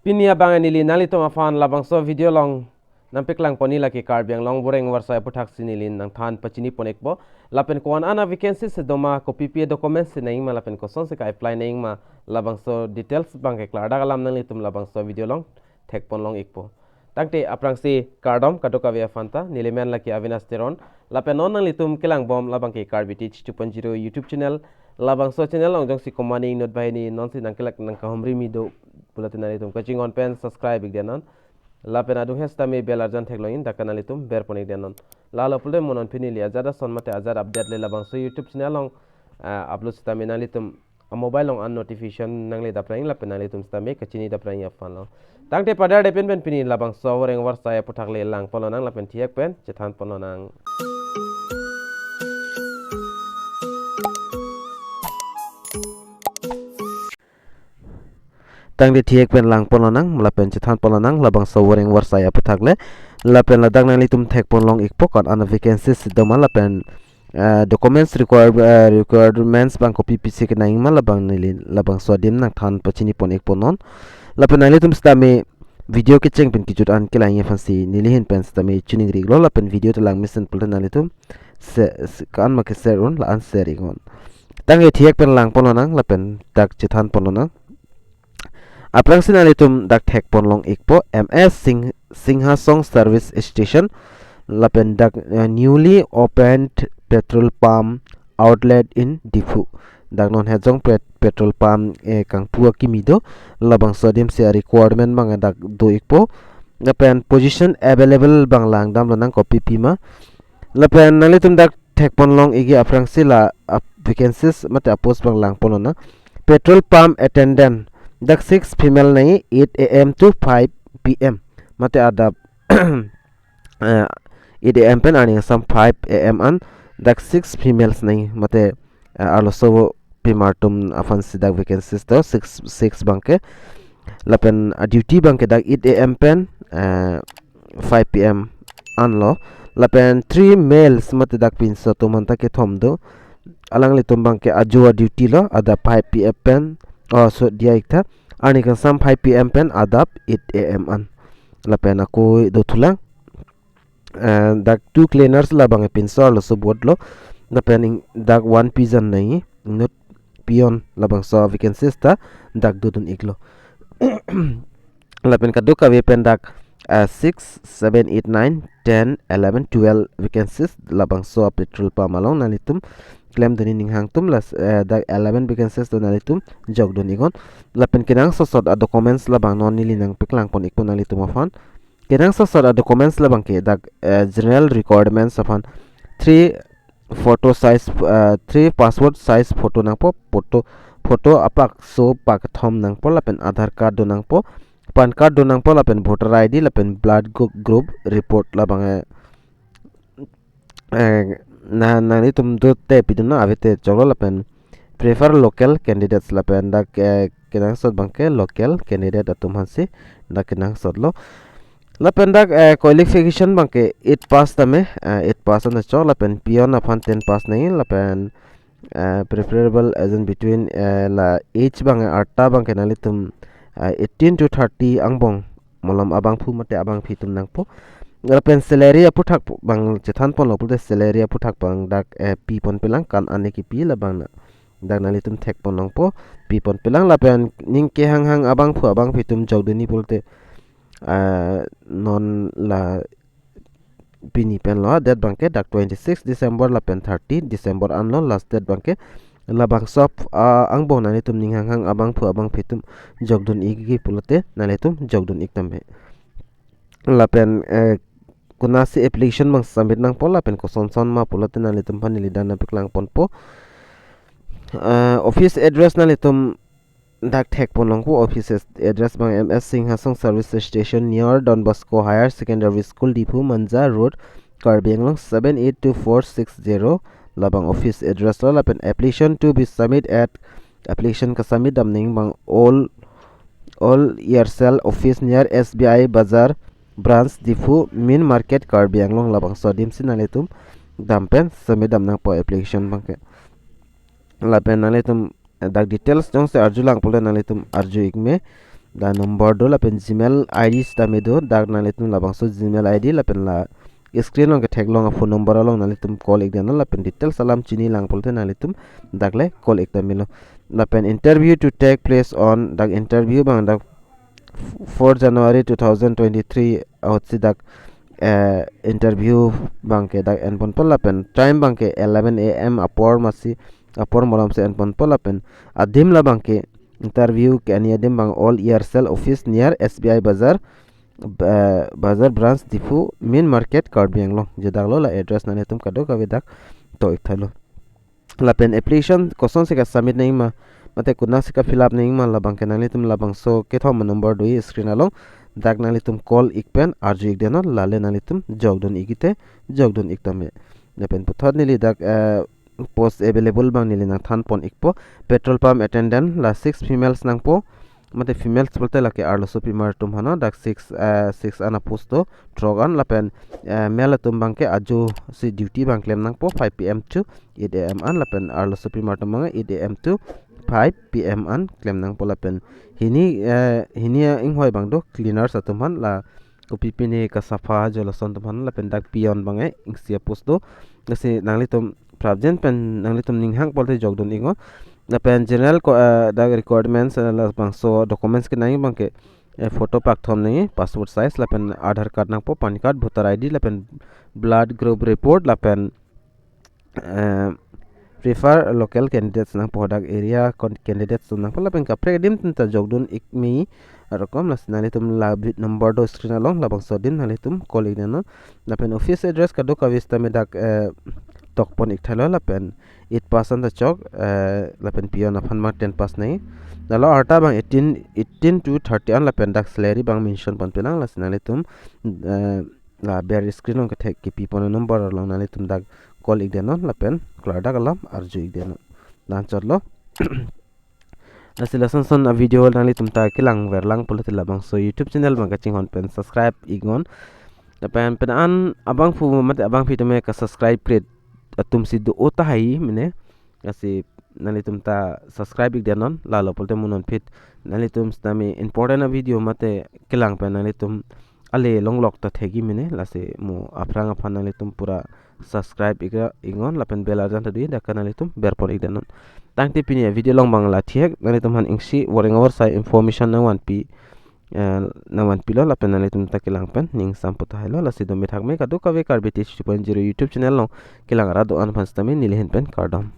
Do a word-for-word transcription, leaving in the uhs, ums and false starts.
Pini abang neli nanglitum aphan labangso video along nangpeklang ponji lake Karbi Anglong voreng varsai aputhaksi neli nangthan pachini pon-ikpo. Lapen ko-an ana vacancy si doma, kopipi documents si nangma lapen kosonsi ka-apply nangma, labangso details abangke klardak alam nanglitum labangso video along thek pon long-ikpo. Tangte aphrangsi kardom kadokave aphanta, neli men lake Avinash Teron, lapen non nanglitum kelang bom labangke Karbi Teach two point zero YouTube channel, labangso channel along jongsi komatne inut banghini nonsi nangkelak nangkahumri mi do pulote nanglitum kachinghon pen subscribe-ik dei non. Lapen adung hes tame bell arjan theklongji, dak nanglitum ber pon-ik dei non. Lalo pulote mo non pini neli ajat ason mate ajat update le labangso YouTube channel along, ah, upload sitame nanglitum a-mobile along an notification nangle dapranji lapen nanglitum sitame kachini dapranji aphanlo. Tangte padar de pen pen pini labangso voreng varsai aputhak le lang pon lonang lapen thihek pen chethan pon lonang. Tangte thihek pen lang pon lonang lapen chethan pon lonang labangso voreng varsai aputhak le. Lapen ladak nanglitum thek pon long-ikpo ko-an ana vacancy si doma lapen, eh, documents require, eh, requirements abang kopipi si kenangma labang neli labangso adim nangthan pachini pon-ikpo non. Lapen nanglitum sitame video kecheng pen kejut an kelangji aphansi neli ahin pen sitame choningri-iklo lapen video ta lang mesen pulote nanglitum se, se, ko-an ma ke-share un la-an share-ik non. Tangte thihek pen lang pon lonang lapen dak chethan pon lonang. Aphrangsi nanglitum dak thek pon long-ikpo M S Sing, Singhasong Service Station lapen dak, eh, newly opened petrol pump outlet in Diphu. Dak non hejong pet-, petrol pump, eh, kangpu akimi do, labangso adim si a-requirement abang dak do-ikpo. Lapen position available abang lang dam lonang kopipi ma. Lapen nanglitum dak thek pon long-ikji aphrangsi la ap-, vacancies mate a-post abang lang pon lonang. Petrol pump attendant, dak six female nangji, eight A M to five P M. Mate adap, eh, eight A M pen arni kangsam five A M an, dak six females nangji, mate, eh, arloso pimar atum aphansi dak vacancies do, six, six abangke. Lapen a-duty abangke dak eight A M pen, eh, five P M anlo. Lapen three males mate dak pinso atum aphanta kethom do. Alanglitum abangke ajo a-duty lo, adap five P M pen, oh, so diya-ik tha. Arni kangsam five P M pen adap eight A M an. Lapen ako dothulang. Eh, dak two cleaners labang pinso arloso board lo. Lapen ing-, dak one pigeon nangji, inut peon, labangso vacancies ta dak dodun-iklo. Lapen kadokave pen dak, eh, six, seven, eight, nine, ten, eleven, twelve vacancies labangso petrol pump along nanglitum klemdunji ning hang atum las, eh, dak eleven vacancies do, nanglitum jokdun-ik non. Lapen kenangsot sot a-documents labang non neli nangpeklang pon-ikpo nanglitum aphan. Kenangsot sot a-documents labangke dak, eh, general requirements aphan three photo size, eh, three passport size photo nangpo, photo, photo apak so pakthom nangpo, lapen Aadhaar card do nangpo, PAN card do nangpo, lapen voter I D, lapen blood group, group report labang, eh, eh, na, nanglitum dote pidun non, avete choklo, lapen prefer local candidates, lapen dak, eh, kenangsot abangke local candidate atum aphansi dak kenangsot lo. Lapen dak, eh, qualification abangke eight pass tame, eh, eight pass an chok, lapen peon aphan ten pass nangji, lapen, eh, preferable as in between, eh, la age abang, eh, arta abangke nanglitum, eh, eighteen to thirty angbong malom abangphu mate abangpi atum nangpo. Lapen salary aputhak abang chethan ponlo pulote salary aputhak abang dak, eh, pi ponpelang, ko-an ane kipi labang na. Dak nanglitum thek pon longpo, pi ponpelang, lapen ning kehang hang abangphu abangpi atum jokdunji pulote, ah, non la pini pen lo, date abangke dak twenty-six December lapen thirty December anlo last date abangke. Labangso, ah, angbong nanglitum ning hang hang abangphu abangpi atum jokdun-ikji pulote nanglitum jokdun-ik tame. Lapen, eh, konatsi application abang submit nangpo lapen koson son ma pulote nanglitum aphan neli dak nangpeklang ponpo. Eh, office address nanglitum dak thek pon longpo, office address abang M S Singhasong Service Station near Don Bosco Higher Secondary School, Diphu, Manja Road, Karbi Anglong seven eight two four six zero. Labang office address lo, lapen application to be submit at, application kesubmit dam ning abang Old, Old Aircel office near S B I Bazar branch, Diphu main market, Karbi Anglong, labangso adim si nanglitum dam pen submit dam nangpo application abangke. Lapen nanglitum, eh, dak details jongsi arjulang pulote nanglitum arju-ik me. la number do lapen Gmail I D sitame do, dak nanglitum labangso Gmail I D lapen la screen along ketheklong a phone number along nanglitum call ik damnon lapen details alam chini lang pulote nanglitum dak le call ik damlo. Lapen interview to take place on, dak interview abang dak four January two thousand twenty-three ahutsi dak, eh, interview abangke dak enponpo lapen time abangke eleven A M apor masi apor malomsi enponpo lapen adim labangke interview ke-ani adim abang All Aircel office near S B I Bazar, eh, Bazar branch Diphu main market Karbi Anglong. Je dak lo la address nanglitum kadokave dak to ik tha lo. Lapen application kosonsi ka submit nangji ma, mate konatsi ka fill up nangji ma labangke nanglitum labangso kethom number do screen along, dak nanglitum call ik pen arju ik damnon, lale nanglitum jokdun ik te jokdun ik tame. Lapen puthot neli dak, eh, post available abang neli nangthan pon ikpo. Petrol pump attendant la six females nangpo, mate females pulote lake arloso pimar atum aphan, dak six, eh, six an a post do, throk an lapen, eh, male atum abangke ajo si duty abang klem nangpo five P M to eight A M an lapen arloso pimar atum abang eight A M to five P M an klem nangpo lapen hini, eh, hini inghoi abang do cleaners atum aphan la kopi pine kasapha jolason atum aphan lapen dak peon abang isi a post do. Lasi nanglitum prapjin pen nanglitum ning hang pulote jokdun iknon. Lapen general ko, eh, dak requirements, eh, labangso documents kenangji abangke, eh, photo pakthom nangji, passport size lapen Aadhaar card nangpo, PAN card, voter I D lapen blood group report lapen, eh, prefer local candidates nangpo, dak area con-, candidates atum nangpo lapen kaprek adim tin ta jokdun ik me arokom. Lasi nanglitum la bit number do screen along, labangso adim nanglitum call ik damnon. Lapen office address kadokave sitame dak, eh, tokpon ik tha lo lapen eight pass an ta chok, eh, lapen peon aphan abang ten pass nangji. Lalo arta abang eighteen, eighteen to thirty an lapen dak salary abang mention ponpe lang. Lasi nanglitum, eh, la ber screen along kethek kepi pon number along nanglitum dak call ik damnon lapen klardak alam arju ik damnon. La-anchot lo. Lasi lason son a video nanglitum ta kelang verlang pulote labangso YouTube channel abang kachinghon pen subscribe iknon. Lapen pen an abangphu mate abangpi tame ka subscribe create atum si do-o tahai mene. Lasi nanglitum ta subscribe ik damnon, lalo pulote mo non phit nanglitum sitame important a video mate kelang pen nanglitum ale longlok ta thekji mene. Lasi mo aphrang aphan nanglitum pura subscribe ikra iknon lapen bell arjan ta do, dak ke nanglitum ber pon ik damnon. Tangte pini a video along abang la thek, nanglitum aphan isi voreng avarsai information nangvanpi, eh, nangvanpilo lapen nanglitum ta kelang pen ning sampo tahai lo. Lasi dome thak me kadokave Karbi Tech two point zero YouTube channel along kelang arat do-an aphan sitame neli ahin pen kardom.